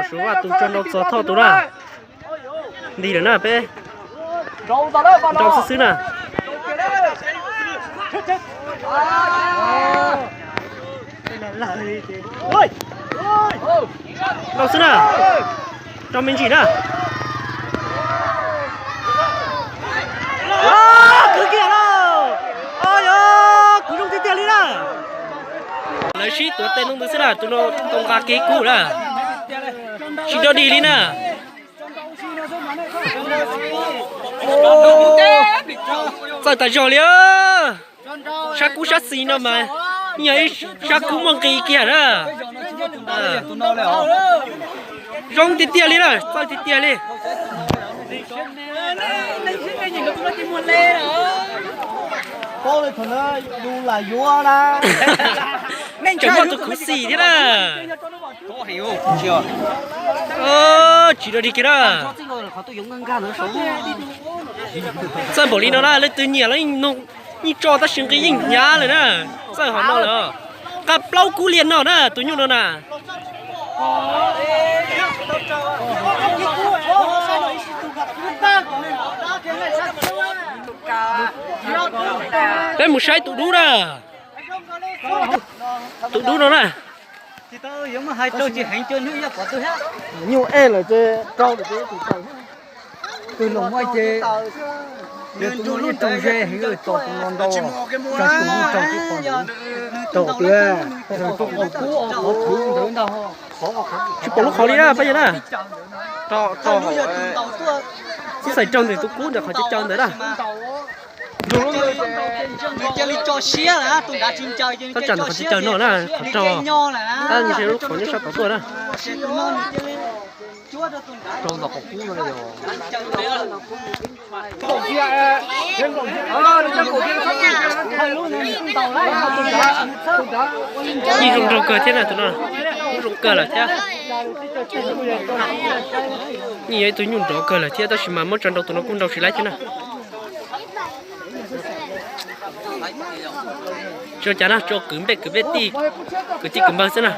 Suav Vaj tus tso nrau txog Thoj tus na. Nti lawm na peb. Nrau xwb xwb na. Nrau xwb na. Nrau me ntsis na. Kwv kiag lauj. Yog kwv zoo tiag tiag li na. Lawv sib tuav tes ntoo ntawd xwb na, tus no tau nqa kev kub na. Tsis dog dig li na. Txawj tas zog li. Sab kub sab xis no mas yog ib sab kub muaj nqis kiag na. Zoo tiag tiag li na, txawj tiag tiag li. Tseem muaj tus khuv xim thiab na. Tsis dog dig kiag na. Txawj npaum li no na, leej twg nyiam los yeej tso tab sis nqi yeej hnyav lawm na. Txawj hov no lawm. Nqa plaub kub liag no na tus nyuj no na. Peb mus saib tus dub na. Tus dub no na. Nyuj ej lawm ces rau lawm ces tus taws. Twg los muaj ces yog tus no yeej raug ze heev, tos tus no ntau, raug tus no raug tib qho, raug tias raug tus kub qhov twg ntawd ntag. Tsis pom lub qhov li na pab yawg na. Tub xaim raug ntawm tus kub ntawm qhov caw caw ntawd na. Tab tsam ntawm qhov caw caw no na, qhov raug, tab ntshe lub qhov nyob sab tod tuaj na. Yeej zoo nraug kawg thiab na tus no, kuj zoo kawg lawm thiab. Yeej yog ib tug nyuj nrov kawg lawm thiab, tab sis mas muab tso nrau tus no kuj nrau tsis laib thiab na. Tsis ua cas na, tsuas kwv npej kwv npej tij, kwv tij kwv npawg xwb na.